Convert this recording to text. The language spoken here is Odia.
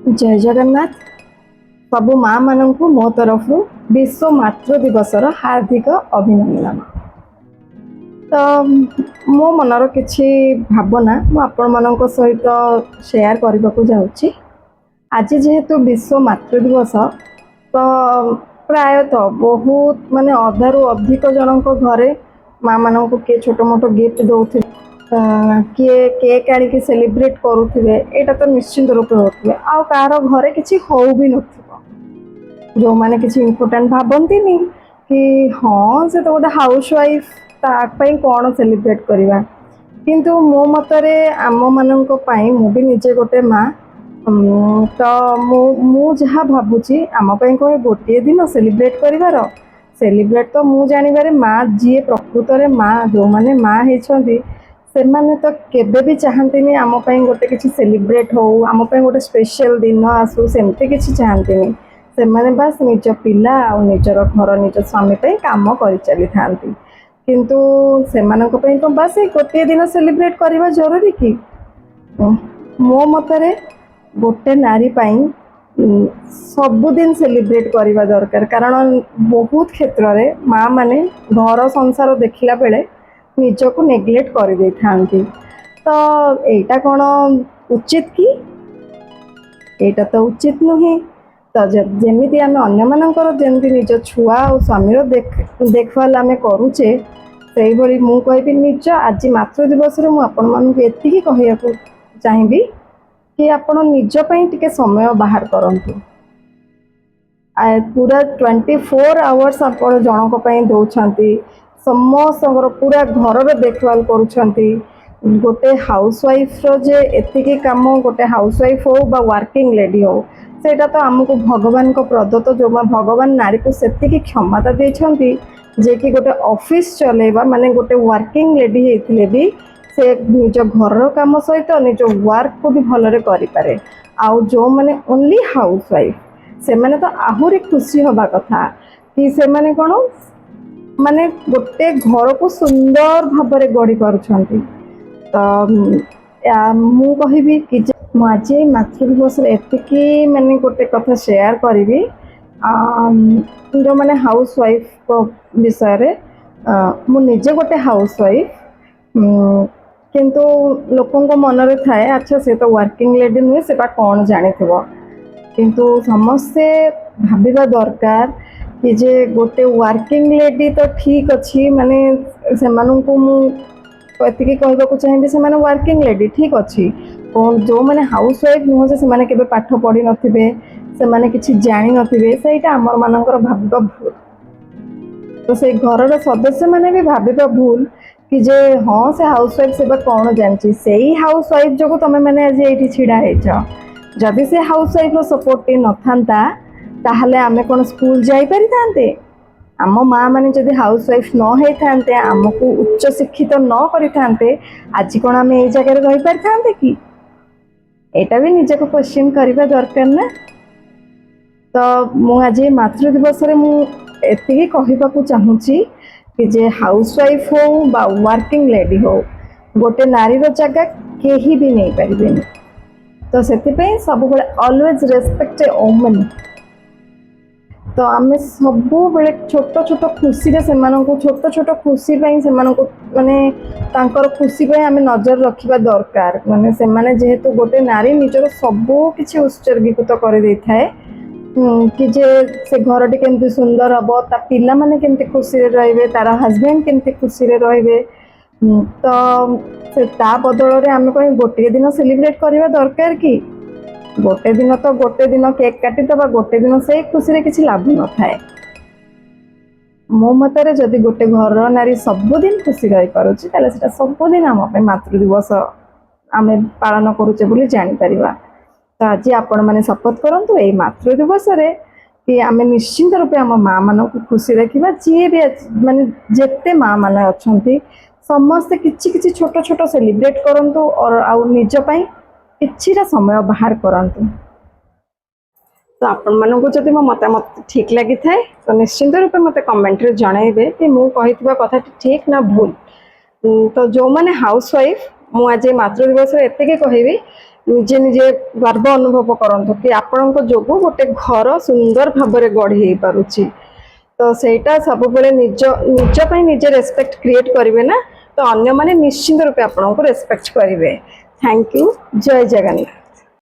ଜୟ ଜଗନ୍ନାଥ। ସବୁ ମା ମାନଙ୍କୁ ମୋ ତରଫରୁ ବିଶ୍ୱ ମାତୃ ଦିବସର ହାର୍ଦ୍ଦିକ ଅଭିନନ୍ଦନ। ତ ମୋ ମନର କିଛି ଭାବନା ମୁଁ ଆପଣମାନଙ୍କ ସହିତ ସେୟାର କରିବାକୁ ଯାଉଛି। ଆଜି ଯେହେତୁ ବିଶ୍ୱ ମାତୃ ଦିବସ, ତ ପ୍ରାୟତଃ ବହୁତ, ମାନେ ଅଧାରୁ ଅଧିକ ଜଣଙ୍କ ଘରେ ମା ମାନଙ୍କୁ କିଏ ଛୋଟ ମୋଟ ଗିଫ୍ଟ ଦେଉଥିବେ, କିଏ କେକ୍ ଆଣିକି ସେଲିବ୍ରେଟ୍ କରୁଥିବେ। ଏଇଟା ତ ନିଶ୍ଚିନ୍ତ ରୂପେ ହେଉଥିବେ। ଆଉ କାହାର ଘରେ କିଛି ହଉ ବି ନଥିବ, ଯେଉଁମାନେ କିଛି ଇମ୍ପୋର୍ଟାଣ୍ଟ ଭାବନ୍ତିନି କି ହଁ, ସେ ତ ଗୋଟେ ହାଉସ୍ ୱାଇଫ୍, ତା ପାଇଁ କ'ଣ ସେଲିବ୍ରେଟ୍ କରିବା। କିନ୍ତୁ ମୋ ମତରେ ଆମମାନଙ୍କ ପାଇଁ, ମୁଁ ବି ନିଜେ ଗୋଟେ ମା, ତ ମୁଁ ଯାହା ଭାବୁଛି, ଆମ ପାଇଁ କ'ଣ ଗୋଟିଏ ଦିନ ସେଲିବ୍ରେଟ୍ କରିବାର? ସେଲିବ୍ରେଟ୍ ତ ମୁଁ ଜାଣିବାରେ ମା ଯିଏ ପ୍ରକୃତରେ ମା, ଯେଉଁମାନେ ମା ହେଇଛନ୍ତି, ସେମାନେ ତ କେବେ ବି ଚାହାନ୍ତିନି ଆମ ପାଇଁ ଗୋଟେ କିଛି ସେଲିବ୍ରେଟ୍ ହଉ, ଆମ ପାଇଁ ଗୋଟେ ସ୍ପେଶିଆଲ ଦିନ ଆସୁ, ସେମିତି କିଛି ଚାହାନ୍ତିନି। ସେମାନେ ବାସ୍ ନିଜ ପିଲା ଆଉ ନିଜର ଘର, ନିଜ ସ୍ୱାମୀ ପାଇଁ କାମ କରିଚାଲିଥାନ୍ତି। କିନ୍ତୁ ସେମାନଙ୍କ ପାଇଁ କ'ଣ ବାସ୍ ଏଇ ଗୋଟିଏ ଦିନ ସେଲିବ୍ରେଟ୍ କରିବା ଜରୁରୀ କି? ମୋ ମତରେ ଗୋଟେ ନାରୀ ପାଇଁ ସବୁଦିନ ସେଲିବ୍ରେଟ୍ କରିବା ଦରକାର, କାରଣ ବହୁତ କ୍ଷେତ୍ରରେ ମା ମାନେ ଘର ସଂସାର ଦେଖିଲା ବେଳେ ନିଜକୁ ନେଗ୍ଲେକ୍ଟ କରିଦେଇଥାନ୍ତି। ତ ଏଇଟା କ'ଣ ଉଚିତ କି? ଏଇଟା ତ ଉଚିତ ନୁହେଁ। ତ ଯେମିତି ଆମେ ଅନ୍ୟମାନଙ୍କର, ଯେମିତି ନିଜ ଛୁଆ ଆଉ ସ୍ୱାମୀର ଦେଖଭାଲ ଆମେ କରୁଛେ, ସେଇଭଳି ମୁଁ କହିବି ନିଜ ଆଜି ମାତୃ ଦିବସରେ ମୁଁ ଆପଣମାନଙ୍କୁ ଏତିକି କହିବାକୁ ଚାହିଁବି କି ଆପଣ ନିଜ ପାଇଁ ଟିକେ ସମୟ ବାହାର କରନ୍ତୁ। ପୁରା 24 ଆୱାର୍ସ ଆପଣ ଜଣଙ୍କ ପାଇଁ ଦେଉଛନ୍ତି, ସମସ୍ତଙ୍କର ପୁରା ଘରର ଦେଖଭାଲ କରୁଛନ୍ତି। ଗୋଟେ ହାଉସ୍ ୱାଇଫ୍ର ଯେ ଏତିକି କାମ, ଗୋଟେ ହାଉସ୍ ୱାଇଫ୍ ହଉ ବା ୱାର୍କିଂ ଲେଡି ହଉ, ସେଇଟା ତ ଆମକୁ ଭଗବାନଙ୍କ ପ୍ରଦତ୍ତ। ଯେଉଁ ଭଗବାନ ନାରୀକୁ ସେତିକି କ୍ଷମତା ଦେଇଛନ୍ତି ଯେ କି ଗୋଟେ ଅଫିସ୍ ଚଲେଇବା, ମାନେ ଗୋଟେ ୱାର୍କିଂ ଲେଡି ହେଇଥିଲେ ବି ସେ ନିଜ ଘରର କାମ ସହିତ ନିଜ ୱାର୍କକୁ ବି ଭଲରେ କରିପାରେ। ଆଉ ଯେଉଁମାନେ ଓନ୍ଲି ହାଉସ୍ ୱାଇଫ୍, ସେମାନେ ତ ଆହୁରି ଖୁସି ହେବା କଥା କି ସେମାନେ କ'ଣ ମାନେ ଗୋଟେ ଘରକୁ ସୁନ୍ଦର ଭାବରେ ଗଢ଼ି ପାରୁଛନ୍ତି। ତ ମୁଁ କହିବି କି ଯେ ମୁଁ ଆଜି ଏଇ ମାତୃ ଦିବସରେ ଏତିକି ମାନେ ଗୋଟେ କଥା ସେୟାର କରିବି ଯେଉଁମାନେ ହାଉସ୍ ୱାଇଫ୍ଙ୍କ ବିଷୟରେ। ମୁଁ ନିଜେ ଗୋଟେ ହାଉସ୍ ୱାଇଫ୍, କିନ୍ତୁ ଲୋକଙ୍କ ମନରେ ଥାଏ, ଆଚ୍ଛା, ସେ ତ ୱାର୍କିଂ ଲେଡି ନୁହେଁ, ସେ ବା କ'ଣ ଜାଣିଥିବ? କିନ୍ତୁ ସମସ୍ତେ ଭାବିବା ଦରକାର କି ଯେ ଗୋଟେ ୱାର୍କିଂ ଲେଡି ତ ଠିକ୍ ଅଛି, ମାନେ ସେମାନଙ୍କୁ ମୁଁ ଏତିକି କହିବାକୁ ଚାହିଁବି, ସେମାନେ ୱାର୍କିଂ ଲେଡି ଠିକ୍ ଅଛି, ଯେଉଁମାନେ ହାଉସ୍ ୱାଇଫ୍ ନୁହଁ ଯେ ସେମାନେ କେବେ ପାଠ ପଢ଼ିନଥିବେ, ସେମାନେ କିଛି ଜାଣିନଥିବେ, ସେଇଟା ଆମର ମାନଙ୍କର ଭାବିବା ଭୁଲ। ତ ସେଇ ଘରର ସଦସ୍ୟମାନେ ବି ଭାବିବା ଭୁଲ କି ଯେ ହଁ, ସେ ହାଉସ୍ ୱାଇଫ୍, ସେ ବା କ'ଣ ଜାଣିଛି? ସେଇ ହାଉସ୍ ୱାଇଫ୍ ଯୋଗୁଁ ତମେ ମାନେ ଆଜି ଏଇଠି ଛିଡ଼ା ହେଇଛ। ଯଦି ସେ ହାଉସ୍ ୱାଇଫ୍ର ସପୋର୍ଟଟି ନଥାନ୍ତା, ତାହେଲେ ଆମେ କ'ଣ ସ୍କୁଲ ଯାଇପାରିଥାନ୍ତେ? ଆମ ମା ମାନେ ଯଦି ହାଉସ୍ ୱାଇଫ୍ ନ ହେଇଥାନ୍ତେ, ଆମକୁ ଉଚ୍ଚ ଶିକ୍ଷିତ ନ କରିଥାନ୍ତେ, ଆଜି କ'ଣ ଆମେ ଏଇ ଜାଗାରେ ରହିପାରିଥାନ୍ତେ କି? ଏଇଟା ବି ନିଜକୁ କ୍ୱେଶ୍ଚିନ୍ କରିବା ଦରକାର ନା। ତ ମୁଁ ଆଜି ମାତୃ ଦିବସରେ ମୁଁ ଏତିକି କହିବାକୁ ଚାହୁଁଛି କି ଯେ ହାଉସ୍ ୱାଇଫ୍ ହଉ ବା ୱାର୍କିଂ ଲେଡି ହଉ, ଗୋଟେ ନାରୀର ଜାଗା କେହି ବି ନେଇପାରିବେନି। ତ ସେଥିପାଇଁ ସବୁବେଳେ ଅଲୱେଜ୍ ରେସ୍ପେକ୍ଟ ଏ ଓମେନ୍। ତ ଆମେ ସବୁବେଳେ ଛୋଟ ଛୋଟ ଖୁସିରେ ସେମାନଙ୍କୁ, ଛୋଟ ଛୋଟ ଖୁସି ପାଇଁ ସେମାନଙ୍କୁ, ମାନେ ତାଙ୍କର ଖୁସି ପାଇଁ ଆମେ ନଜର ରଖିବା ଦରକାର। ମାନେ ସେମାନେ ଯେହେତୁ ଗୋଟେ ନାରୀ ନିଜର ସବୁ କିଛି ଉତ୍ସର୍ଗୀକୃତ କରିଦେଇଥାଏ କି ଯେ ସେ ଘରଟି କେମିତି ସୁନ୍ଦର ହବ, ତା ପିଲାମାନେ କେମିତି ଖୁସିରେ ରହିବେ, ତାର ହଜବେଣ୍ଡ କେମିତି ଖୁସିରେ ରହିବେ। ତ ସେ ତା ବଦଳରେ ଆମେ କଣ ଗୋଟିଏ ଦିନ ସେଲିବ୍ରେଟ୍ କରିବା ଦରକାର କି? ଗୋଟେ ଦିନ ତ ଗୋଟେ ଦିନ କେକ୍ କାଟିଦେବା, ଗୋଟେ ଦିନ ସେଇ ଖୁସିରେ କିଛି ଲାଭ ନଥାଏ। ମୋ ମତରେ ଯଦି ଗୋଟେ ଘରର ନାରୀ ସବୁଦିନ ଖୁସି ରହିପାରୁଛି, ତାହେଲେ ସେଟା ସବୁଦିନ ଆମ ପାଇଁ ମାତୃ ଦିବସ ଆମେ ପାଳନ କରୁଛେ ବୋଲି ଜାଣିପାରିବା। ତ ଆଜି ଆପଣମାନେ ଶପଥ କରନ୍ତୁ ଏଇ ମାତୃ ଦିବସରେ କି ଆମେ ନିଶ୍ଚିନ୍ତ ରୂପେ ଆମ ମା ମାନଙ୍କୁ ଖୁସି ରଖିବା। ଯିଏ ବି ମାନେ ଯେତେ ମା ମାନେ ଅଛନ୍ତି, ସମସ୍ତେ କିଛି କିଛି ଛୋଟ ଛୋଟ ସେଲିବ୍ରେଟ୍ କରନ୍ତୁ ଆଉ ନିଜ ପାଇଁ କିଛିଟା ସମୟ ବାହାର କରନ୍ତୁ। ତ ଆପଣମାନଙ୍କୁ ଯଦି ମୋ ମତାମତ ଠିକ୍ ଲାଗିଥାଏ, ତ ନିଶ୍ଚିନ୍ତ ରୂପେ ମୋତେ କମେଣ୍ଟରେ ଜଣାଇବେ କି ମୁଁ କହିଥିବା କଥାଟି ଠିକ୍ ନା ଭୁଲ। ତ ଯେଉଁମାନେ ହାଉସ୍ ୱାଇଫ୍, ମୁଁ ଆଜି ମାତୃ ଦିବସରେ ଏତିକି କହିବି ନିଜେ ନିଜେ ଗର୍ବ ଅନୁଭବ କରନ୍ତୁ କି ଆପଣଙ୍କ ଯୋଗୁଁ ଗୋଟେ ଘର ସୁନ୍ଦର ଭାବରେ ଗଢ଼ି ହେଇପାରୁଛି। ତ ସେଇଟା ସବୁବେଳେ ନିଜ ନିଜ ପାଇଁ ନିଜେ ରେସପେକ୍ଟ କ୍ରିଏଟ୍ କରିବେ ନା, ତ ଅନ୍ୟମାନେ ନିଶ୍ଚିନ୍ତ ରୂପେ ଆପଣଙ୍କୁ ରେସପେକ୍ଟ କରିବେ। Thank you. Jay Jagannath.